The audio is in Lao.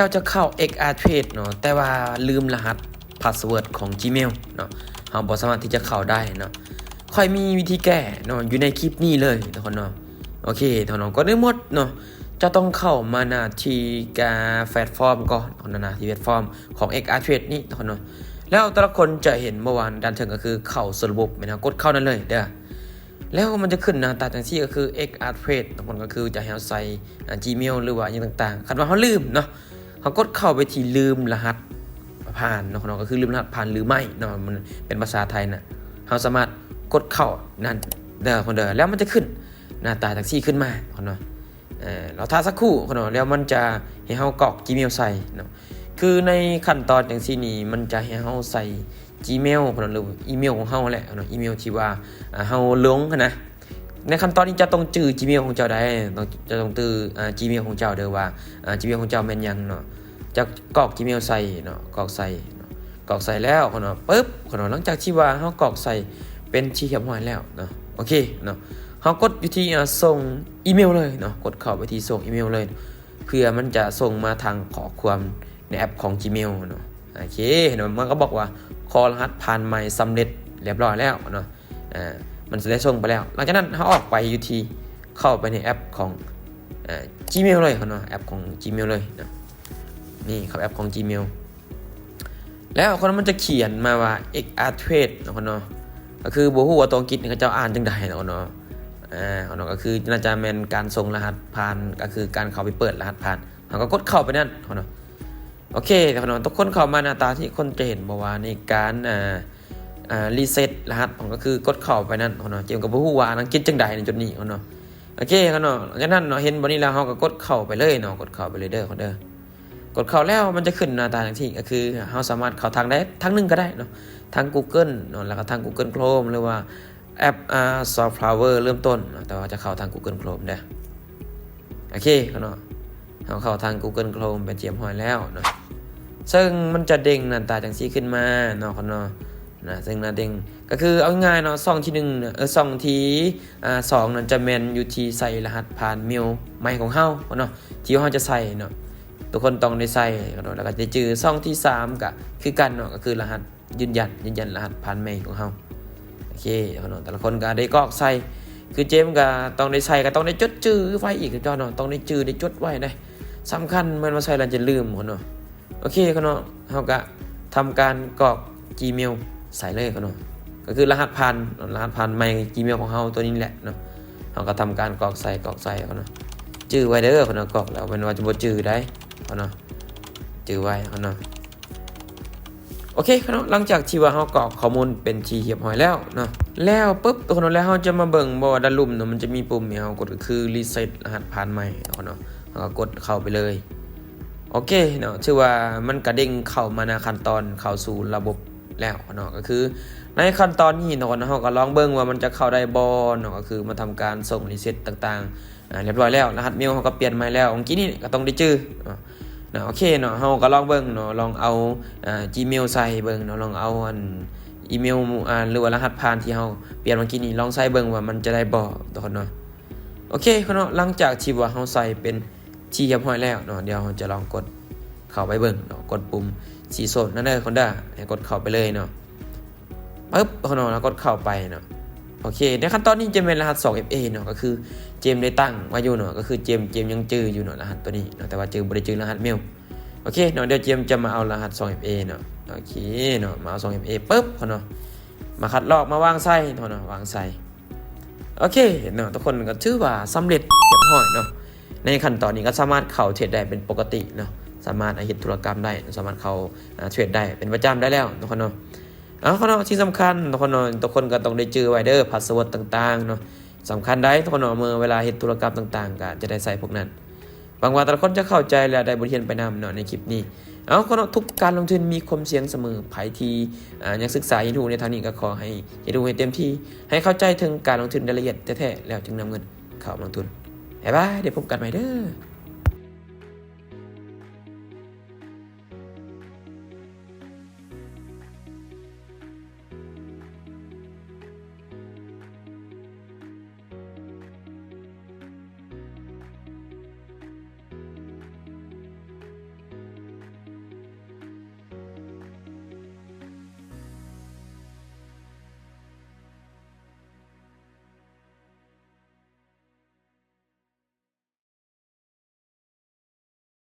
ແລ້ວຈະເຂົ້າ XR Trade ເນາະ ແຕ່ວ່າລືມລະຫັດ password ຂອງ Gmail ເນາະ ເຮົາບໍ່ສາມາດທີ່ຈະເຂົ້າໄດ້ເນາະ. ຂ້ອຍມີວິທີແກ້ເນາະ ຢູ່ໃນຄລິບນີ້ເລີຍທຸກຄົນເນາະ. ໂອເຄທຸກຄົນເນາະ ກ່ອນອື່ນໝົດເນາະ ຈະຕ້ອງເຂົ້າມາໜ້າທີ່ ກາ ແພລດຟອມກ່ອນເນາະ ໜ້າທີ່ແພລດຟອມຂອງ XR Trade ນີ້ທຸກຄົນເນາະ. ແລ້ວແຕ່ລະຄົນຈະເຫັນບໍ່ວ່າດ້ານເທິງກໍຄືເຂົ້າສູ່ລະບົບ ແມ່ນເຮົາກົດເຂົ້ານັ້ນເລີຍເດີ. ແລ້ວມັນຈະຂຶ້ນໜ້າຕາຈັ່ງຊີ້ ກໍຄື XR Trade ທຸກຄົນ ກໍຄືຈະໃຫ້ເຮົາໃສ່ ອາ Gmail ຫຼືວ່າຫຍັງຕ່າງໆ. ຄັນວ່າເຮົາລືມເນາະ ເຮົາກົດເຂົ້າໄປທີ່ລືມລະຫັດຜ່ານເນາະ ກໍຄືລືມລະຫັດຜ່ານຫຼືໄມ່ເນາະ ມັນເປັນພາສາໄທນະ. ເຮົາສາມາດກົດເຂົ້ານັ້ນເດີຄົນເດີ ແລ້ວມັນຈະຂຶ້ນໜ້າຕາຈັ່ງຊີ້ຂຶ້ນມາເນາະ. ເອີ ລອຖ້າສັກຄູ່ເນາະ ແລ້ວມັນຈະໃຫ້ເຮົາກອກ Gmail ໃສ່ເນາະ. ຄືໃນຂັ້ນຕອນຈັ່ງຊີ້ນີ້ ມັນຈະໃຫ້ເຮົາໃສ່ Gmail ເນາະ ຫຼືອີເມວຂອງເຮົາແຫຼະເນາະ ອີເມວທີ່ວ່າ ອາ ເຮົາລົງຫັ້ນນະ. ໃນຂັ້ນຕອນນີ້ເຈົ້າຕ້ອງຈື່ Gmail ຂອງເຈົ້າໄດ້ ຕ້ອງ ເຈົ້າຕ້ອງຈື່ ອາ Gmail ຂອງເຈົ້າເດີວ່າ ອາ Gmail ຂອງເຈົ້າແມ່ນຫຍັງເນາະ. ຈະກອກ Gmail ໃສ່ເນາະ ກອກໃສ່ເນາະ ກອກໃສ່ແລ້ວເນາະ ປຶບເນາະ ຫຼັງຈາກທີ່ວ່າເຮົາກອກໃສ່ເປັນທີ່ຮຽບຮ້ອຍແລ້ວເນາະ ໂອເຄເນາະ ເຮົາກົດຢູ່ທີ່ ອາ ສົ່ງອີເມວເລີຍເນາະ ກົດເຂົ້າໄປທີ່ສົ່ງອີເມວເລີຍ ເພື່ອມັນຈະສົ່ງມາທາງຂໍ້ຄວາມໃນແອັບຂອງ Gmail ເນາະ. ໂອເຄເນາະ ມັນກໍບອກວ່າ ຂໍລະຫັດຜ່ານໃໝ່ສຳເລັດລຽບຮ້ອຍແລ້ວເນາະ. ອາ ມັນຈະໄດ້ສົ່ງໄປແລ້ວ. ຫຼັງຈາກນັ້ນເຮົາອອກໄປຢູ່ທີ່ ເຂົ້າໄປໃນແອັບຂອງ ອາ Gmail ເລີຍເນາະ ແອັບຂອງ Gmail ເລີຍເນາະ. ນີ້ເຂົ້າແອັບຂອງ Gmail ແລ້ວເນາະ ມັນຈະຂຽນມາວ່າ XR Trade ເນາະເນາະ ກໍຄືບໍ່ຮູ້ວ່າຕົວອັງກິດນີ້ເຂົາເຈົ້າອ່ານຈັ່ງໃດເນາະເນາະ. ອາ ເນາະ ກໍຄືໜ້າຈະແມ່ນການສົ່ງລະຫັດຜ່ານ ກໍຄືການເຂົ້າໄປເປີດລະຫັດຜ່ານ ເຮົາກໍກົດເຂົ້າໄປນັ້ນເນາະ. ໂອເຄເນາະ ທຸກຄົນເຂົ້າມາໜ້າຕາທີ່ຄົນຈະເຫັນບໍ່ວ່າໃນການ ອາ ອາ ຣີເຊັດລະຫັດ ກໍຄືກົດເຂົ້າໄປນັ້ນເນາະ. ເຈມກໍບໍ່ຮູ້ວ່າອັງກິດຈັ່ງໃດໃນຈຸດນີ້ເນາະ. ໂອເຄເນາະ ຈາກນັ້ນເນາະ ເຫັນບ່ອນນີ້ແລ້ວ ເຮົາກໍກົດເຂົ້າໄປເລີຍເນາະ ກົດເຂົ້າໄປເລີຍເດີຄົນເດີ. ກົດເຂົ້າແລ້ວມັນຈະຂຶ້ນໜ້າຕາຈັ່ງຊີ້ ກໍຄືເຮົາສາມາດເຂົ້າທາງໃດທາງໜຶ່ງກໍໄດ້ເນາະ ທາງ Google ເນາະ ແລ້ວກໍທາງ Google Chrome ຫຼືວ່າ ແອັບ ອາ Safari ເລີ່ມຕົ້ນເນາະ ແຕ່ວ່າຈະເຂົ້າທາງ Google Chrome ເດີ. ໂອເຄເນາະ ເຮົາເຂົ້າທາງ Google Chrome ໄປຮຽບຮ້ອຍແລ້ວເນາະ ເຊິ່ງມັນຈະເດັ່ງໜ້າຕາຈັ່ງຊີ້ຂຶ້ນມາເນາະເນາະ. ນະ ເຊິ່ງໜ້າເດັ່ງ ກໍຄືເອົາງ່າຍໆເນາະ ຊ່ອງທີໜຶ່ງ ເອີ ຊ່ອງທີ ອາ ສອງນັ້ນຈະແມ່ນຢູ່ທີ່ໃສ່ລະຫັດຜ່ານເມວໃໝ່ຂອງເຮົາເນາະ ທີ່ເຮົາຈະໃສ່ເນາະ. ທຸກຄົນຕ້ອງໄດ້ໃສ່ເນາະ ແລ້ວກໍໄດ້ຈື່. ຊ່ອງທີສາມກໍຄືກັນເນາະ ກໍຄືລະຫັດ ຢືນຢັນ ຢືນຢັນລະຫັດຜ່ານໃໝ່ຂອງເຮົາ. ໂອເຄເນາະ ແຕ່ລະຄົນກໍໄດ້ກອກໃສ່ ຄືເຈມກໍຕ້ອງໄດ້ໃສ່ ກໍຕ້ອງໄດ້ຈົດຈື່ໄວ້ອີກເນາະ ຕ້ອງໄດ້ຈື່ໄດ້ຈົດໄວ້ເດ້ ສຳຄັນ ແມ່ນວ່າໃສ່ແລ້ວຈະລືມເນາະ. ໂອເຄເນາະ ເຮົາກໍທຳການກອກ Gmail ໃສ່ເລີຍເນາະ ກໍຄືລະຫັດຜ່ານ ລະຫັດຜ່ານໃໝ່ Gmail ຂອງເຮົາຕົວນີ້ແຫຼະເນາະ. ເຮົາກໍທຳການກອກໃສ່ ກອກໃສ່ເນາະ ຈື່ໄວ້ເດີເນາະ ກອກແລ້ວແມ່ນວ່າຈະບໍ່ຈື່ໄດ້ເນາະ ຈື່ໄວ້ເນາະ. ໂອເຄເນາະ ຫຼັງຈາກທີ່ວ່າເຮົາກອກຂໍ້ມູນເປັນທີ່ຮຽບຮ້ອຍແລ້ວເນາະ ແລ້ວປຶບເນາະ ແລ້ວເຮົາຈະມາເບິ່ງບໍ່ວ່າດ້ານລຸ່ມເນາະ ມັນຈະມີປຸ່ມໃຫ້ເຮົາກົດ ກໍຄືຣີເຊັດລະຫັດຜ່ານໃໝ່ເນາະ ເຮົາກໍກົດເຂົ້າໄປເລີຍ. ໂອເຄເນາະ ຖືວ່າມັນກະເດ້ງເຂົ້າມາໃນຂັ້ນຕອນເຂົ້າສູ່ລະບົບແລ້ວເນາະ ກໍຄືໃນຂັ້ນຕອນນີ້ເນາະ ເຮົາກໍລອງເບິ່ງວ່າມັນຈະເຂົ້າໄດ້ບໍ່ເນາະ ກໍຄືມາທຳການສົ່ງຣີເຊັດຕ່າງໆ ອາ ຮຽບຮ້ອຍແລ້ວ ລະຫັດເມວເຮົາກໍປ່ຽນໃໝ່ແລ້ວ ເມື່ອກີ້ນີ້ກໍຕ້ອງໄດ້ຈື່ເນາະ. ນະ ໂອເຄເນາະ ເຮົາກໍລອງເບິ່ງເນາະ ລອງເອົາ ອາ Gmail ໃສ່ເບິ່ງເນາະ ລອງເອົາອັນອີເມວ ອາ ຫຼືວ່າລະຫັດຜ່ານທີ່ເຮົາປ່ຽນເມື່ອກີ້ນີ້ ລອງໃສ່ເບິ່ງວ່າມັນຈະໄດ້ບໍ່ທຸກຄົນເນາະ. ໂອເຄເນາະ ຫຼັງຈາກທີ່ວ່າເຮົາໃສ່ເປັນທີ່ຮຽບຮ້ອຍແລ້ວເນາະ ດຽວເຮົາຈະລອງກົດເຂົ້າໄປເບິ່ງເນາະ ກົດປຸ່ມສີສົ້ມນັ້ນເດີຄົນເດີ ໃຫ້ກົດເຂົ້າໄປເລີຍເນາະ. ປຶບເນາະ ແລ້ວກົດເຂົ້າໄປເນາະ. ໂອເຄ ໃນຂັ້ນຕອນນີ້ຈະແມ່ນລະຫັດສອງເອັຟເອເນາະ ກໍຄືເຈມໄດ້ຕັ້ງໄວ້ຢູ່ເນາະ ກໍຄືເຈມ ເຈມຍັງຈື່ຢູ່ເນາະ ລະຫັດຕົວນີ້ເນາະ ແຕ່ວ່າເຈມບໍ່ໄດ້ຈື່ລະຫັດເມວ. ໂອເຄເນາະ ດຽວເຈມຈະມາເອົາລະຫັດສອງເອັຟເອເນາະ. ໂອເຄເນາະ ມາເອົາສອງເອັຟເອປຶບເນາະ ມາຄັດລອກມາວາງໃສ່ເນາະ ວາງໃສ່. ໂອເຄເນາະ ທຸກຄົນກໍຖືວ່າສຳເລັດຮຽບຮ້ອຍເນາະ. ໃນຂັ້ນຕອນນີ້ກໍສາມາດເຂົ້າເທຣດໄດ້ເປັນປົກກະຕິເນາະ ສາມາດເຮັດທຸລະກຳໄດ້ ສາມາດເຂົ້າ ອາ ເທຣດໄດ້ເປັນປະຈຳໄດ້ແລ້ວເນາະ. ເນາະ ເອົາເນາະ ສິ່ງສຳຄັນເນາະ ເນາະ ທຸກຄົນກໍຕ້ອງໄດ້ຈື່ໄວ້ເດີ ພາສເວີດຕ່າງໆເນາະ ສຳຄັນໄດ໋ເນາະ ເມື່ອເວລາເຮັດທຸລະກຳຕ່າງໆ ກໍຈະໄດ້ໃຊ້ພວກນັ້ນ. ຫວັງວ່າແຕ່ລະຄົນຈະເຂົ້າໃຈ ແລະ ໄດ້ບົດຮຽນໄປນຳເນາະ ໃນຄລິບນີ້. ເອົາເນາະ ທຸກການລົງທຶນມີຄວາມສ່ຽງສະເໝີ ໃຜທີ່ ອາ ຍັງສຶກສາຮຽນຮູ້ໃນທາງນີ້ ກໍຂໍໃຫ້ຮຽນຮູ້ໃຫ້ເຕັມທີ່ ໃຫ້ເຂົ້າໃຈເຖິງການລົງທຶນໃນລະອຽດແທ້ໆ ແລ້ວຈຶ່ງນຳເງິນເຂົ້າລົງທຶນ. ບາຍບາຍ ໄດ້ພົບກັນໃໝ່ເດີ.